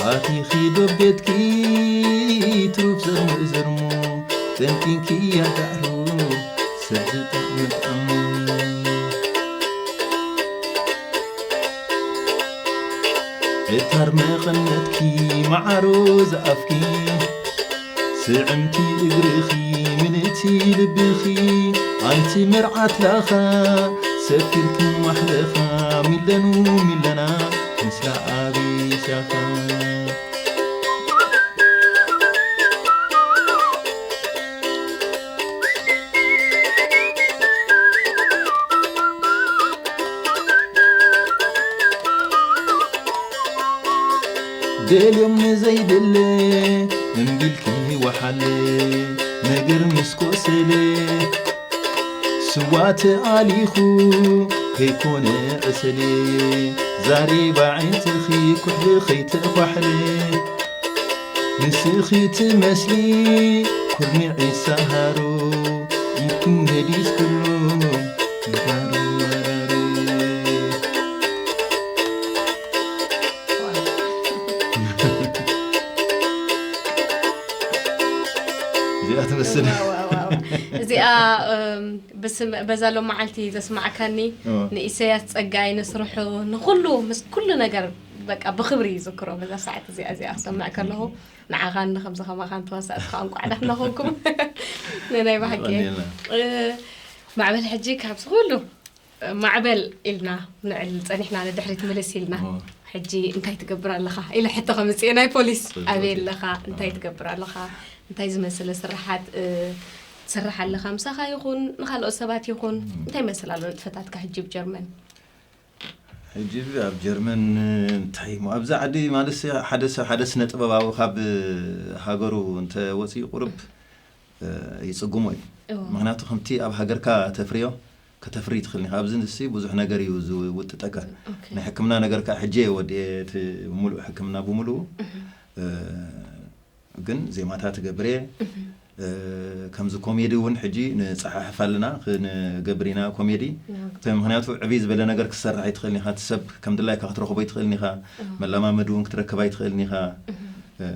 ኣቲኺ ዶ ቤትኪ ትሩፍ ዘርሙ ዘርሙ፣ ጠንጢንኪ ያዳዕሩ ሰብ ዝጠቕሚ ጠቕሙ። ዕታር መቐነትኪ መዓሮ ዝኣፍኪ፣ ስዕምቲ እግርኺ ምልእቲ ልብኺ፣ ኣንቲ መርዓት ላኻ ሰፊርኪ ማሕለኻ፣ ሚለኑ ሚለና ምስላ ኣቢሻኻ። ደልዮም ንዘይድለ እምቢልኪ ወሓለ፣ ነገር ምስ ቆሰለ ስዋ ተኣሊኹ ከይኮነ ዕሰለ፣ ዛሬባ ዕንትኺ ኩሕሊ ከይተኳሕለ፣ ንስኺ ትመስሊ ኩርንዒት ሰሃሮ፣ ኢድኩም ገዲፍክሉ ምራር መራር። እዚኣ ትመስል። ዋው፣ ዋው፣ ዋው። እዚኣ፣ እም፣ ብስም-፣ በዛ ሎም መዓልቲ ዘስማዕካኒ፣ እዎ። ንኢሰያስ ጸጋይ፣ ንስርሑ፣ ንኹሉ፣ ምስ ኩሉ ነገር፣ በቃ፣ ብኽብሪ ይዝክሮ። በዛ ሰዓት እዚኣ፣ እዚኣ ክሰምዕ ከለኹ፣ ንዓኻን ንኸምዚ ከማኻን ተዋሳእቲ ኸኣ እንቋዕ ደሕና ኾንኩም። ንናይ ብሓቂ። የቐንየልና። እ፣ ማዕበል፣ ሕጂ ካብዚ ኩሉ ማዕበል ኢልና ንዕል ጸኒሕና፣ ንድሕሪት ምልስ ኢልና። እዎ። ሕጂ እንታይ ትገብር ኣለኻ? ኢለ ሕቶ ከምጽእ ናይ ፖሊስ። ጽቡቅ ኣበይ እዩ። ኣለኻ? እንታይ እዎ። ትገብር ኣለኻ? እንታይ ዝመስለ ስራሓት፣ እ፣ ትሰርሕ ኣለኻ? ምሳኻ ይኹን ንኻልኦት ሰባት ይኹን እም። እንታይ ይመስል ኣሎ ንጥፈታትካ ሕጂ ኣብ ጀርመን? ሕጂ ኣብ ጀርመን እንታይ እሞ፣ ኣብዚ ዓዲ ማለት ሓደ ሰብ፣ ሓደ ስነ ጥበባዊ ካብ ሃገሩ እንተ ወፂኡ ቁሩብ፣ እ፣ ይጽግሞ እዩ። እዎ። ምኽንያቱ ከምቲ ኣብ ሃገርካ ተፍርዮ፣ ከተፍሪ ትኽእል ኢኻ። ኣብዚ ንሲ ብዙሕ ነገር እዩ ዝውጥጠካ። ኦኬ። ናይ ሕክምና ነገር ከዓ ሕጂ እየ ወዲኤ እቲ ምሉእ ሕክምና ብምሉኡ። እህ። እ፣ ግን ዜማታት እገብር እየ። እህ። እ፣ ከምዚ ኮሜዲ እውን ሕጂ ንጸሓሕፍ ኣለና፣ ክንገብር ኢና ኮሜዲ። ኦኬ። ምኽንያቱ ዕብይ ዝበለ ነገር ክትሰርሕ ኣይትኽእልን ኢኻ። እቲ ሰብ ከም ድላይካ ክትረኽቦ ኣይትኽእልን ኢኻ። እህ። መለማመዲ እውን ክትረክብ ኣይትኽእልን ኢኻ። እህ። እ፣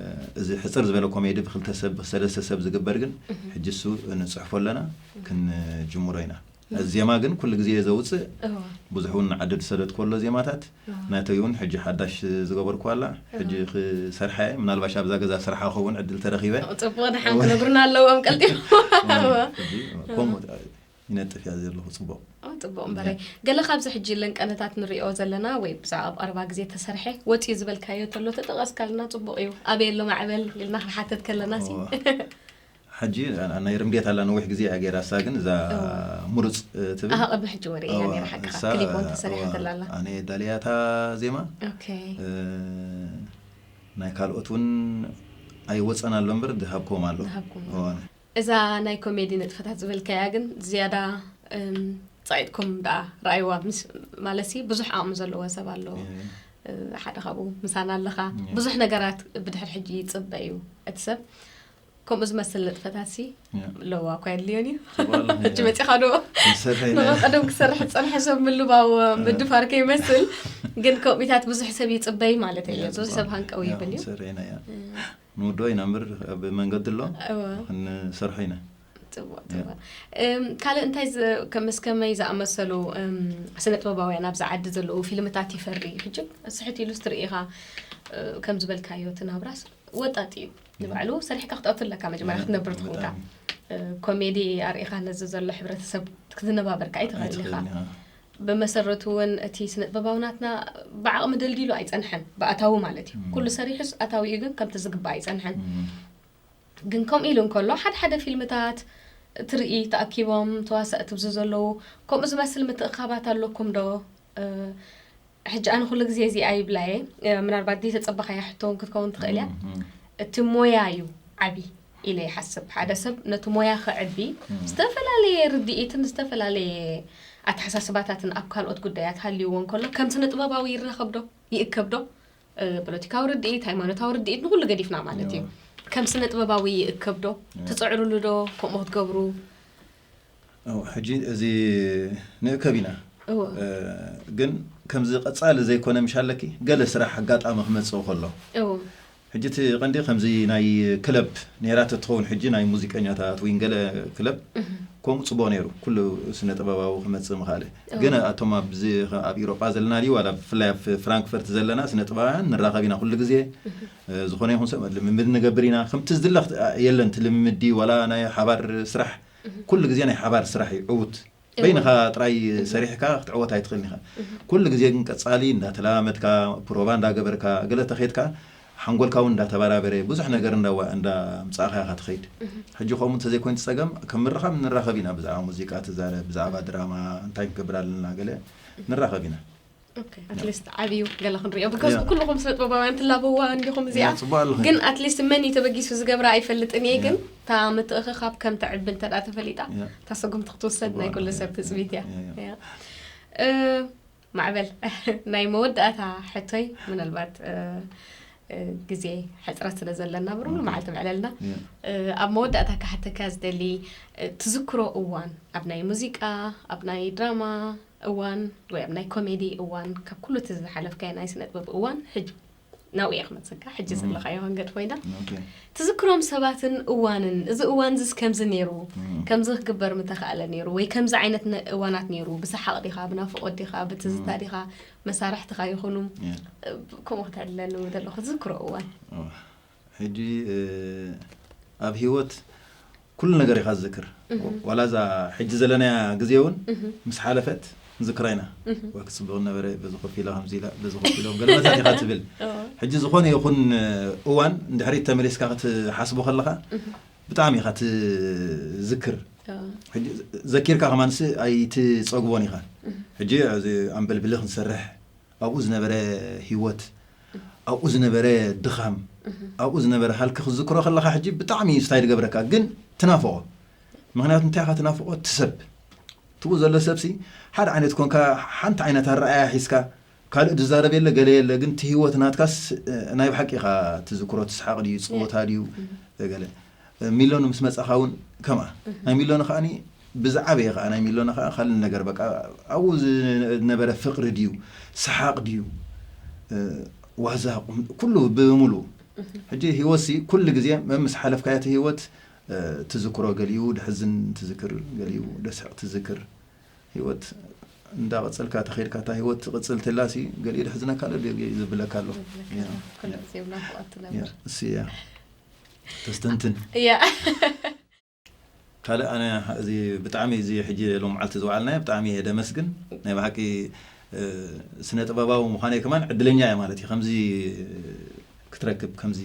እዚ ሕጽር ዝበለ ኮሜዲ ብክልተ ሰብ፣ ብሰለስተ ሰብ ዝግበር ግን እህ። ሕጂ እሱ ንጽሕፎ ኣለና፣ እህ። ክንጅምሮ ኢና። እህ። ዜማ ግን ኩሉ ግዜ እየ ዘውጽእ። እዋ። ብዙሕ እውን ንዓዲ ዝሰደድኮ ኣሎ ዜማታት። እዋ። ናተይ እውን ሕጂ ሓዳሽ ዝገበርኩ ኣላ። ሕጂ እዋ። ክሰርሓ እየ። ምናልባሽ ኣብዛ ገዛ ስራሕ ክኸውን ዕድል ተረኺበ። ጽቡቕ፣ ደሓን እዋ። ክነግሩና ኣለዎም ቀልጢፎም። እዋ። እዋ። ሕጂ እዋ። ከምኡ ይነጥፍ እያ ዘለኹ። ጽቡቕ። ኦ፣ ጽቡቕ እምበረይ። እያ። ገለ ካብዚ ሕጂ ለንቀነታት ንሪኦ ዘለና ወይ ብዛዕባ ኣብ ቀረባ ግዜ ተሰርሐ ወጺኡ ዝበልካዮ ተሎ ተጠቐስካልና ጽቡቕ እዩ። ኣበይ ኣሎ ማዕበል ኢልና ክንሓተት ከለና ሲ። እዋ። ሕጂ ና-፣ ናይ ርምዴት ኣላ ነዊሕ ግዜ እያ ገይራ፣ እሳ ግን እዛ እዋ። ምሩጽ፣ እ፣ ትብል። ኣሃ፣ ቅድሚ ሕጂ ወሬ እያ እዋ፣ ነይራ ሓቅኻ። እሳ፣ ክሊፕ እውን ተሰሪሓ እዋ፣ ተላ ኣላ። ኣነ ዳልያታ ዜማ፣ ኦኬ። እ፣ ናይ ካልኦት እውን ኣይወጸን ኣሎ እምበር ድሃብኮም ኣሎ። ድሃብኮም ኣሎ። እዋ። እዛ ናይ ኮሜዲ ንጥፈታት ዝበልካያ ግን ዝያዳ፣ እም፣ ጻኢጥኩም ደኣ ረኣይዋ ምስ፣ ማለትሲ ብዙሕ ዓቕሚ ዘለዎ ሰብ ኣሎ። እየ። እ፣ ሓደ ካብኡ ምሳና ኣለኻ። እየ። ብዙሕ ነገራት ብድሕሪ ሕጂ ይጽበ እዩ እቲ ሰብ። ከምኡ ዝመስል ንጥፈታትሲ እያ። ለዋ እኳ የድልዮን እዩ። ጽቡቕ ኣለኻ፣ ሕጂ እያ። መጺኻ ዶ? ክንሰርሕ ኢና። ንቐደም ክሰርሕ ዝጸንሐ ሰብ ምልባው እያ። ምድፋር ከይመስል፣ ግን ከምኡታት ብዙሕ ሰብ ይጽበይ ማለት እየ። እያ፣ ብዙሕ ጽቡቕ። ሰብ ሃንቀው እያ፣ ይብል እዩ። ክንሰርሕ ኢና፣ እያ። እም። ንውድኦ ኢና እምበር፣ ኣብ መንገዲ ኣሎ፣ እወ። ክንሰርሖ ኢና። ጽቡቕ፣ እያ። ጽቡቕ። እም፣ ካልእ እንታይ ዝ-፣ ከም-፣ ምስ ከመይ ዝኣመሰሉ፣ እም፣ ስነ ጥበባውያን ኣብዚ ዓዲ ዘለዉ ፊልምታት ይፈሪ? ሕጂ ስሕት ኢሉስ ትርኢ ኢኻ፣ እ፣ ከም ዝበልካዮ እቲ ናብራስ ወጣጥ እዩ። እም። ንባዕሉ ሰሪሕካ ክትኣቱ ኣለካ መጀመርያ እም፣ ክትነብር ትኾንካ። ብጣዕሚ። እ፣ ኮሜዲ ኣርኢኻ ነዚ ዘሎ ሕብረተሰብ ክትነባበርካ ኣይትኽእልን ኢኻ። ኣይትኽእልን ኢኻ። ብመሰረቱ እውን እቲ ስነ ጥበባዊ ናትና ብዓቕሚ ደልዲሉ ኣይጸንሐን፣ ብኣታዊ ማለት እዩ። እም። ኩሉ ሰሪሑስ ኣታዊኡ ግን ከምቲ ዝግባእ ኣይጸንሐን። እም። ግን ከምኡ ኢሉ እንከሎ፣ ሓደ ሓደ ፊልምታት ትርኢ፣ ተኣኪቦም ተዋሳእቲ ኣብዚ ዘለዉ፣ ከምኡ ዝመስል ምትእኽኻባት ኣለኩም ዶ? እ፣ ሕጂ ኣነ ኩሉ ግዜ እዚኣ ይብላ እየ። እ፣ ምናልባት ዘይተጸበኻያ ሕቶ እውን ክትከውን ትኽእል እያ። እም፣ እም። እቲ ሞያ እዩ ዓቢ ኢለ ይሓስብ። ሓደ ሰብ ነቲ ሞያ ከዕቢ፣ እም። ዝተፈላለየ ርድኢትን ዝተፈላለየ ኣተሓሳስባታትን ኣብ ካልኦት ጉዳያት ሃልይዎ እንከሎ፣ ከም ስነ ጥበባዊ ይራኸብ ዶ? ይእከብ ዶ? እ፣ ፖለቲካዊ ርድኢት፣ ሃይማኖታዊ ርድኢት፣ ንኹሉ ገዲፍና ማለት እዩ። ከም ስነ ጥበባዊ ይእከብ ዶ? ትጽዕሩሉ ዶ ከምኡ ክትገብሩ? ሕጂ እዚ ንእከብ ኢና። ግን ከምዚ ቀጻሊ ዘይኮነ ምሽ ኣለኪ፣ ገለ ስራሕ ኣጋጣሚ ክመጽእ ከሎ፣ ሕጂ እቲ ቀንዲ ከምዚ ናይ ክለብ ነይራ ተትኸውን፣ ሕጂ ናይ ሙዚቀኛታት ወይ ገለ ክለብ፣ ከምኡ ጽቡቕ ነይሩ፣ ኩሉ ስነ ጥበባዊ ክመጽእ ምኻለ። ግን ኣቶም ኣብዚ ኣብ ኢሮጳ ዘለና ድዩ ዋላ ብፍላይ ኣብ ፍራንክፈርት ዘለና ስነ ጥበባውያን ንራኸብ ኢና ኩሉ ግዜ። ዝኾነ ይኹን ሰብ ልምምድ ንገብር ኢና። ከምቲ ዝድለ የለን፣ እቲ ልምምድ ድዩ ዋላ ናይ ሓባር ስራሕ፣ ኩሉ ግዜ ናይ ሓባር ስራሕ እዩ ዕዉት። በይንኻ ጥራይ ሰሪሕካ ክትዕወት ኣይትኽእልን ኢኻ። ኩሉ ግዜ ግን ቀጻሊ እንዳተለማመድካ፣ ፕሮቫ እንዳገበርካ፣ ገለ ተኸይድካ ሓንጎልካ እውን እንዳተበራበረ፣ ብዙሕ ነገር እንዳዋ- እንዳምጻእካ ኢኻ ትኸይድ። ሕጂ ከምኡ እንተዘይኮይኑ ጸገም፣ ከም ምርኻብ ንራኸብ ኢና። ብዛዕባ ሙዚቃ ትዛረብ፣ ብዛዕባ ድራማ እንታይ ክንገብር ኣለና፣ ገለ ንራኸብ ኢና። ኣትሊስት ዓብዩ ገለ ክንሪኦ፣ because ኩልኹም ስነ ጥበባውያን ትላበዋ እንዲኹም እዚኣ። ጽቡቅ ኣለኹ። ግን ኣትሊስት መን እዩ ተበጊሱ ዝገብራ ኣይፈልጥን እየ። ግን እታ ምትእኽኻብ ከም ተዕብል እንተ ደኣ ተፈሊጣ፣ እታ ሰጉምቲ ክትውሰድ ናይ ኩሉ ሰብ ትጽቢት እያ። እያ። እ፣ ማዕበል፣ ናይ መወዳእታ ሕቶይ፣ ምናልባት፣ እ፣ እ፣ ግዜ ሕጽረት ስለ ዘለና፣ ብሩሉ መዓልቲ ምዕለልና። እ፣ ኣብ መወዳእታ ክሓተካ ዝደሊ፣ እ፣ ትዝክሮ እዋን፣ ኣብ ናይ ሙዚቃ፣ ኣብ ናይ ድራማ እዋን፣ ወይ ኣብ ናይ ኮሜዲ እዋን፣ ካብ ኩሉ እቲ ዝሓለፍካዮ ናይ ስነ ጥበብ እዋን፣ ሕጂ ናብኡ እየ ክመጽካ፣ ሕጂ ዘለኻዮ ክንገድፎ ኢና። ትዝክሮም ሰባትን እዋንን፣ እዚ እዋን ዝስ ከምዚ ነይሩ፣ ከምዚ ክግበር ምተኻእለ ነይሩ፣ ወይ ከምዚ ዓይነት ነ- እዋናት ነይሩ፣ ብሰሓቕ ዲኻ፣ ብናፍቖት ዲኻ፣ ብትዝታ ዲኻ፣ መሳርሕትኻ ይኹኑ፣ ከምኡ ክተዕልለኒ ምደለኹ፣ ትዝክሮ እዋን። ሕጂ እ፣ ኣብ ህይወት ኩሉ ነገር ኢኻ ዝዝክር። ዋላ እዛ ሕጂ ዘለናያ ግዜ እውን ምስ ሓለፈት ንዝክራ ኢና። ዋ ክጽብቕ ነበረ፣ በዚ ኮፍ ኢላ ከምዚ ኢላ፣ በዚ ኮፍ ኢሎም ገለመታት ኢኻ ትብል። ሕጂ ዝኾነ ይኹን እዋን እንድሕሪት ተመሊስካ ክትሓስቦ ከለኻ ብጣዕሚ ኢኻ ትዝክር። ሕጂ ዘኪርካ ከማንስ ኣይትጸግቦን ኢኻ። ሕጂ እዚ ኣንበልብሊ ክንሰርሕ ኣብኡ ዝነበረ ህይወት፣ ኣብኡ ዝነበረ ድኻም፣ ኣብኡ ዝነበረ ሃልኪ ክትዝክሮ ከለኻ ሕጂ ብጣዕሚ እዩ ስታይ ዝገብረካ፣ ግን ትናፍቖ። ምኽንያቱ እንታይ ኢኻ ትናፍቖ? እቲ ሰብ፣ ትኡ ዘሎ ሰብሲ ሓደ ዓይነት ኮንካ፣ ሓንቲ ዓይነት ኣረኣያ ሒዝካ፣ ካልእ ዝዛረብ የለ፣ ገለ የለ፣ ግን እቲ ህይወት ናትካስ፣ እ፣ ናይ ብሓቂ ኢኻ ትዝክሮ፣ ትስሓቕ ድዩ፣ ትጽወታ ድዩ፣ ገለ። እ፣ ሚሎን ምስ መጻኻ እውን ከምኣ። ናይ ሚሎን ከኣኒ ብዝዓበየ ከኣ፣ ናይ ሚሎን ከኣ ካልእ ነገር፣ በቃ ኣብኡ ዝነበረ ፍቕሪ ድዩ፣ ሰሓቕ ድዩ፣ እ፣ ዋዛ፣ ቁም-፣ ኩሉ ብምሉእ። ሕጂ ህይወትሲ ኩሉ ግዜ መምስ ሓለፍካዮ እቲ ህይወት፣ እ፣ ትዝክሮ፣ ገሊኡ ደሕዝን ትዝክር፣ ገሊኡ ደስሕቕ ትዝክር። ህይወት እንዳቐጸልካ ተኸይድካ፣ እታ ህይወት ትቕጽል ተላሲ፣ ገሊኡ ደሕዝነካ ኣሎ፣ ገሊኡ ዝብለካ ኣሎ። ዝብለካ ኣሎ። ያ፣ ኩሉ ያ። ግዜ ብናፍቖት ትነብር። ያ፣ እሱ እያ። ተስተንትን። ያ። ካልእ ኣነ እዚ ብጣዕሚ እዚ ሕጂ ሎም መዓልቲ ዝወዓልናዮ ብጣዕሚ እየ ደመስግን። ናይ ብሓቂ፣ እ፣ ስነ ጥበባዊ ምዃነይ ከማን ዕድለኛ እየ ማለት እዩ። ከምዚ ክትረክብ፣ ከምዚ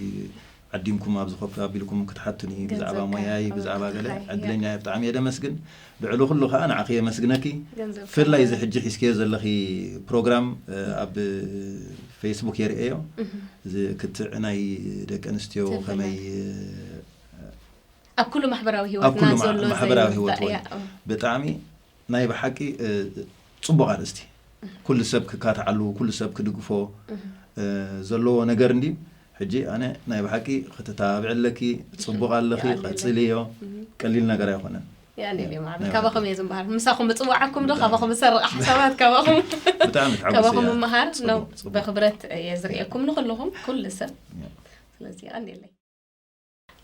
ዓዲምኩም ኣብዚ ኮፍ ኣቢልኩም ክትሓቱኒ ብዛዕባ ገንዘብካ ሞያይ፣ ኣብ ብዛዕባ ገለ ምትኻይ፣ ያ። ዕድለኛ እየ፣ ብጣዕሚ እየ ደመስግን። ልዕሊ ኩሉ ከኣ ንዓኺ የመስግነኪ። ገንዘብካ ብፍላይ እዚ ሕጂ ሒዝክዮ ዘለኺ ፕሮግራም፣ እ፣ ኣብ ፌስቡክ የርእዮ። እዚ ክትዕ ናይ ደቂ ኣንስትዮ ተፈላጥ። ከመይ፣ እ፣ ኣብ ኩሉ ማሕበራዊ ኣብ ህይወትና ኩሉ ማ-፣ ዘሎ ማሕበራዊ ዘይርዳእ፣ ህይወት እውን ያ፣ እ። ብጣዕሚ ናይ ብሓቂ፣ እ፣ ጽቡቕ ኣርእስቲ። ኩሉ ሰብ ክካትዓሉ፣ ኩሉ ሰብ ክድግፎ፣ እ፣ ዘለዎ ነገር እንድዩ። ሕጂ ኣነ ናይ ብሓቂ ክትተባብዒ ኣለኪ፣ ጽቡቕ ኣለኺ፣ የቐንየለይ። ቀጽልዮ። ቀሊል ነገር ኣይኮነን። የቐንየለይ፣ ማዕበል። ናይ ካባኹም እየ ዝምሃር። ምሳኹም እጽውዓኩም ዶ፣ ብጣዕሚ። ካባኹም ዝሰርቕ ሓሳባት ካባኹም፣ ብጣዕሚ ተሓጒሰ ካባኹም እየ። ምምሃር ጽቡቕ፣ ነው። ጽቡቕ። ብኽብረት እየ ዝርእየኩም ንኹልኹም፣ ኩሉ ሰብ። ያ። ስለዚ የቐንየለይ።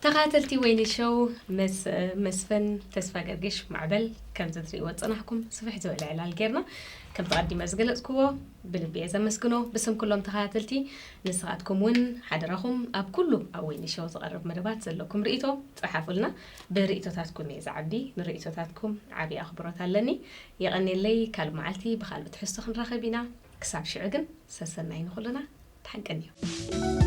ተኸታተልቲ ወይኒ ሾው፣ መስ-፣ መስፍን ተስፋ ገርግሽ ማዕበል፣ ከምዚ ትርእይዎ ዝጸናሕኩም ስፍሕ ዝበለ ዕላል ጌርና። ከምቲ ቀዲመ ዝገለጽክዎ፣ ብልቢ እየ ዘመስግኖ፣ ብስም ኩሎም ተኸታተልቲ። ንስኻትኩም እውን ሓደራኹም ኣብ ኩሉ ኣብ ወይኒ ሾው ዝቐርብ መደባት ዘለኩም ርእይቶ ጽሓፉልና። ብርእይቶታትኩም እየ ዝዓቢ፣ ንርእይቶታትኩም ዓቢ ኣኽብሮት ኣለኒ። የቐንየለይ፣ ካልእ መዓልቲ ብኻልእ ትሕዝቶ ክንራኸብ ኢና። ክሳብ ሽዑ ግን ሰሰናይ ንኹልና፣ ደሓን ቀንዩ።